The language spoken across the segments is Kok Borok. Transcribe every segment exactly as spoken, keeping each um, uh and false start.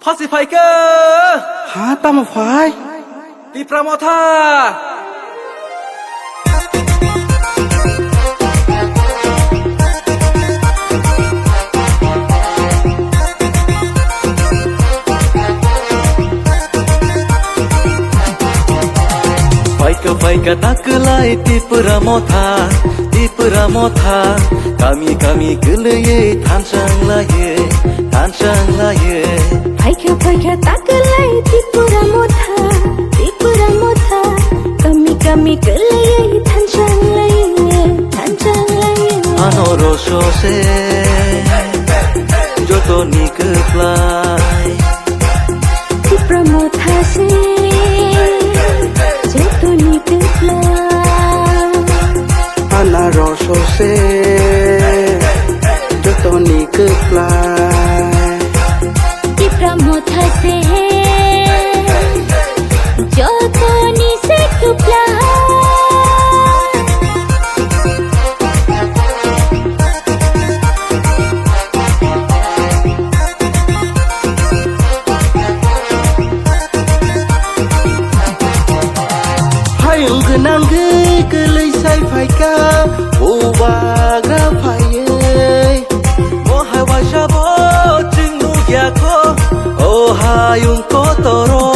Hasi phaikha. Ha, tamo phai? Tipra Motha. Phaikha, phaikha takwlai Tipra Motha, Tipra Motha, kami, kami kwlwiwi thansa wnglaiwi, thansa wnglaiwi. Phaikha, phaikha takwlai Tipra Motha, Tipra Motha, kami, kami kwlwiwi thansa wnglaiwi, thansa wnglaiwi. Ano rosose jotoni kwplai. Tipra Motha se jotoni kwplai. Anaroso se jotoni kwplai. Tipra Motha se jotoni se kwplai. Hayung gwnangwi kwlwi sai phaikha, bubagra phaiwi. Bo hai waisa bo chwng nukya kho, o hayung kotoro.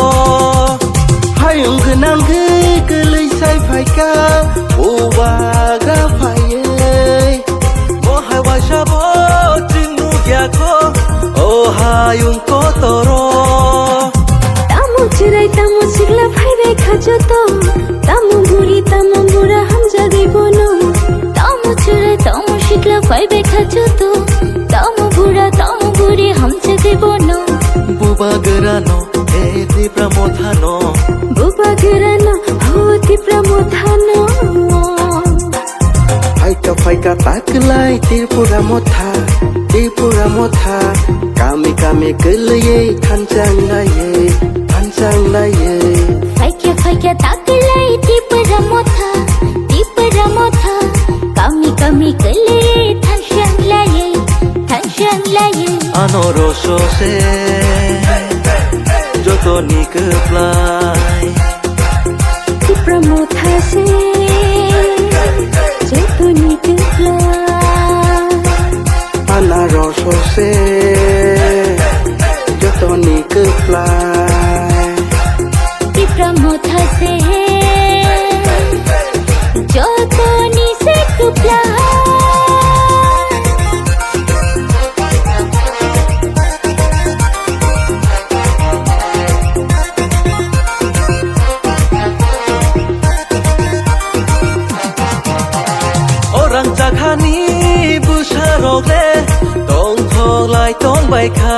Hayung gwnangwi kwlwi sai phaikha, bubagra phaiwi. Bo hai waisa bo chwng nukya kho, o hayung kotoro. Tamo chwrai, tamo sikla phaibai kha joto. Tamo buri, tamo bura hamjagwi bono. Tamo chwrai, tamo sikla phaibai kha joto. Tamo bura, tamo buri hamjagwi bono. Bubagrano, e Tipra Mothano. Bubagrano, ho Tipra Mothano. Phaikha phaikha taklai Tripura motha, Tripura motha. Kami kami kwlwiwi thanchang laiwi, thanchang laiwi. Phaikha phaikha taklai Tripura motha, Tripura motha. Kami kami kwlwiwi thanchang laiwi, thanchang laiwi. Ano rosose jotoni kwplai. Tipra motha se jotoni kwplai. Anaroso se jotoni kwplai. Tipra motha se jotoni se kwplai. O rangchakhani bwsarok le tongthok lai tongbai kha.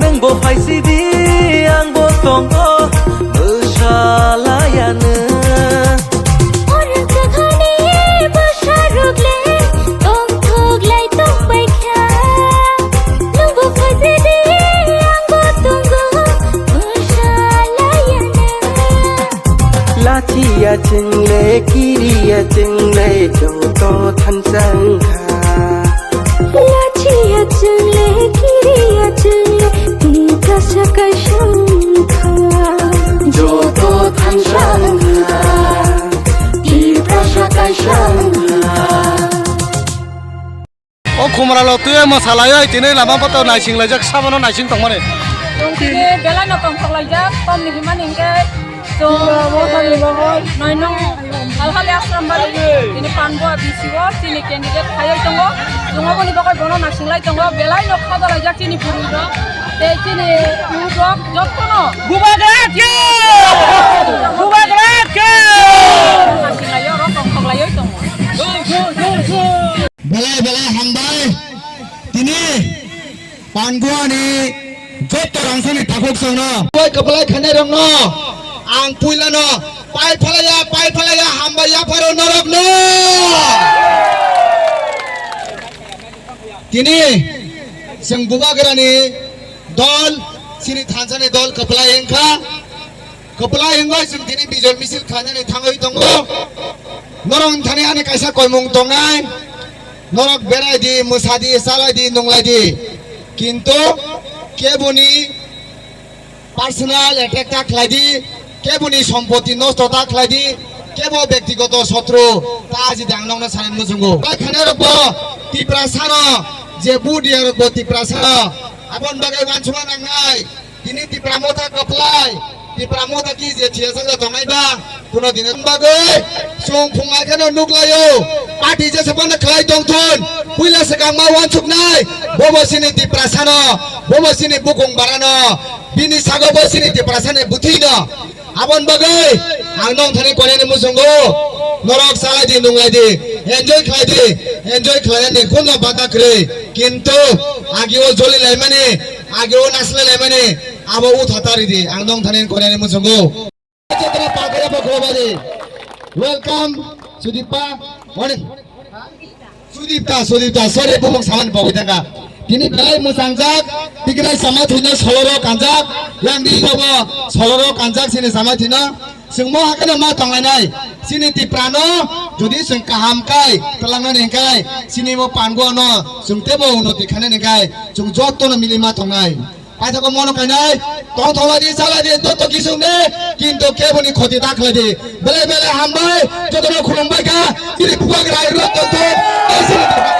Nwng bo phaisidi, ang bo tongo, bwsa laiya nwng. O rangchakhani bwsarok le tongthok lai tongbai kha. Nwng bo phaisidi, ang bo tongo, bwsa laiya nwng. Lachiya chwngle, kiriya chwngle, joto thanchang kha. Lachiya chwngle, kiriya chwngle, Tiprasa kaisa wng kha. Joto thanchang kha, Tiprasa kaisa wng kha. O khumralo twiwi mwsalaiwi tini lama poto naising laijak, sabono naising tongmani. Chwng tini belai no tongthok laijak, tamni hwnmani hwnkhe chwng nai nong Alhali Asrambari tini Panbua B C o chini candidate khaiwi tongo. Chwng oboni bagwi bono naising lai tongo, belai no khoda laijak chini bwrwi rok tei chini youth rok jotto no. Bubagra khe! Bubagra khe! Naising lai oro tongthok laiwi tongo. Belai belai hambai. Tini Panguani joto rangsani takhuk songno. Bai kwplai khainai rokno ang puilano pai phalaya, pai phalaya, hambai yapharo norokno. Tini chwng Bubagrani dol, chini thansani dol kwplai wngkha. Kwplai wngwi chwng tini bijol misil khainani thangwi tongo. Norok thani ani kaisa koimung tongnai. Norok berai di, mwsa di, chalai di, nunglai di. Kintu keboni personal attack ta khlai di, keboni sompoti nosto ta khlai di, kebo bektigoto sotru ta aji dang nokno sanani muchungo. Bai khana rokbo Tiprasano je budia rokbo Tiprasano abon bagai wansukna nangnai. Tini Tipra Motha kwplai, Tipra Motha ki je thiya sajak tongnai ba, kuno dine bagwi chwng phungai kheno nuklaio. Party jesa phano khlai tongthun, puila swkang ma wansuknai, bobo chini Tiprasano, bobo chini bukung barano, bini sago bo chini Tiprasani bwthwino. Abon bagwi ang nong thani konani muchungo, norok chalai di, nunglai di, enjoy khlai di, enjoy khlainani kuno bata kwrwi, kintu agio joli laimani, agio nasle laimani, abo utha tari di, ang nong thani konani muchungo. Jotono pagaya bo khobari. Welcome, Sudipa. Morning. Sudipta, Sudipta, sorry, bumung saman pogwi thangkha. Tini belai mwchangjak, tikrai sama thwino soloro kanjak, yang di bobo soloro kanjak sini sama thwino. Chwng mo hakeno ma tonglainai. Chini Tiprano jodi chwng kaham kai twlangnani hwnkhe, chini mo pango no chwng tebo unnoti khainani hwnkhe, chwng jotono mili ma tongnai. Paithakgo mono kainai, tongthokla di, chala di, joto kisung de, kintu keboni khoti ta khlai di. Belai belai hambai, jotono khulumbai kha, chini bubagra rok tongo, ei chini